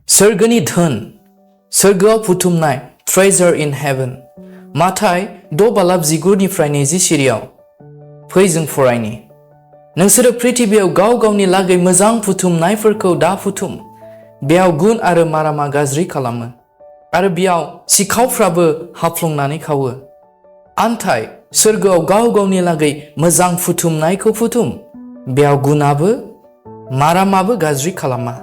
Swrgwni धोन सोरगोआव बुथुमनाय treasure in heaven माथाय 6:19 सिरियाव फै जों फरायनि नोंसोरो पृथिबियाव गाव गावनि लागै मोजां बुथुमनायफोरखौ दा बुथुम बेयाव गुन आरो मारामा गाज्रि खालामो आरो बेयाव सिखावफ्राबो हाबफ्लंनानै खावो आन्थाय सोरगोआव गाव गावनि लागै मोजां बुथुमनायखौ बुथुम बेयाव गुनाबो मारामाबो गाज्रि खालामा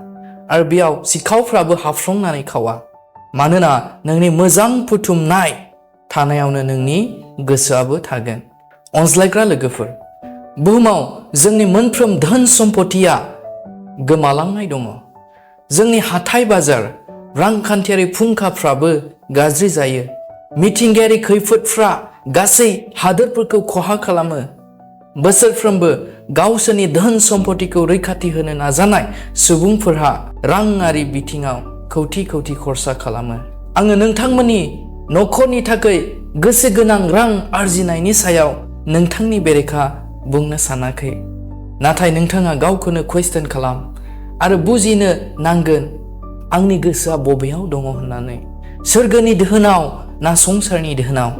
आरो बेयाव सिखावफ्राबो हाबफ्लंनानै खावा मानोना नोंनि मोजां बुथुमनाय थानायावनो नोंनि गोसोआबो थागोन अनज्लायग्रा लोगोफोर बुहुमाव जोंनि मोनफ्रोम धोन सम्पथिया गोमालांनाय दङ जोंनि हाथाय बाजार रांखान्थियारि फुंखाफ्राबो गाज्रि जायो मिथिंगायारि खैफोदफ्रा गासै हादोरफोरखौ खहा खालामो बोसोरफ्रोमबो गावसोरनि धोन सम्पथिखौ रैखाथि होनो नाजानाय सुबुंफोरहा राङारि बिथिङाव कौटि कौटि खरसा खालामो आङो नोंथांमोननि नखरनि थाखाय गोसो गोनां रां आरजिनायनि सायाव नोंथांनि बेरेखा बुंनो सानाखै नाथाय नोंथाङा गावखौनो कुवेश्चन खालाम आरो बुजिनो नांगोन आंनि गोसोआ बबेयाव दङ होननानै सोरगोनि धोनाव ना संसारनि धोनाव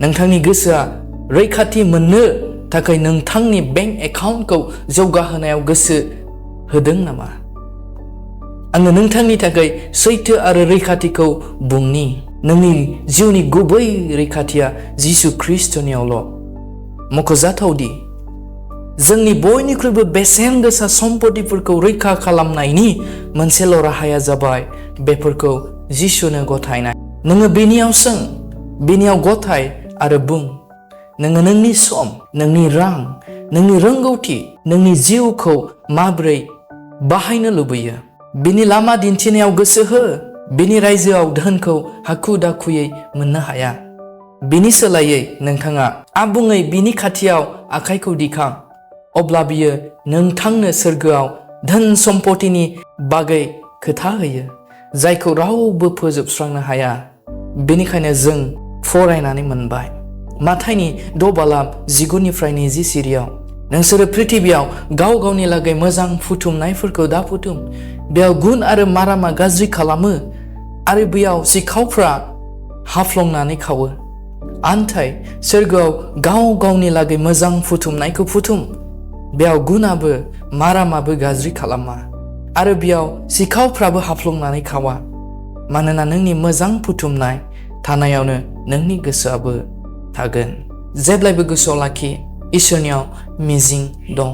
नोंथांनि गोसोआ रैखाथि मोननो थाखाय नोंथांनि बेंक एकाउन्टखौ जौगाहोनायाव गोसो होदों नामा आङो नोंथांनि थाखाय सैथो आरो रैखाथिखौ बुंनि नोंनि जिउनि गुबै रैखाथिया जिसु ख्रीष्टनियावल' मख'जाथावदि जोंनि बयनिख्रुइबो बेसेन गोसा सम्पथिफोरखौ रैखा खालामनायनि मोनसेल' राहाया जाबाय बेफोरखौ जिसुनो गथायनाय नोङो बेनियाव सों बेनियाव गथाय आरो बुं नोङो नोंनि सम नोंनि रां नोंनि रोंगौथि नोंनि जिउखौ माबोरै बाहायनो लुबैयो बिनि लामा दिन्थिनायाव गोसो हो बिनि रायजोआव धोनखौ हाखु दाखुयै मोननो हाया बिनि सोलायै नोंथाङा आबुङै बिनि खाथियाव आखाइखौ दिखां अब्ला बियो नोंथांनो सोरगोआव धोन सम्पथिनि बागै खोथा होयो जायखौ रावबो फोजोबस्रांनो हाया बेनिखायनो जों फरायनानै मोनबाय माथाइनि 6:19 सिरियाव नोंसोरो पृथिबियाव गाव गावनि लागै मोजां बुथुमनायफोरखौ दा बुथुम बेयाव गुन आरो मारामा गाज्रि खालामो आरो बेयाव सिखावफ्रा हाबफ्लंनानै खावो आन्थाय सोरगोआव गाव गावनि लागै मोजां बुथुमनायखौ बुथुम बेयाव गुनाबो मारामाबो गाज्रि खालामा आरो बेयाव सिखावफ्राबो हाबफ्लंनानै खावा मानोना नोंनि मोजां बुथुमनाय थानायावनो नोंनि गोसोआबो थागोन जेब्लायबो गोसोआव लाखि इसोरनियाव मिजिं दं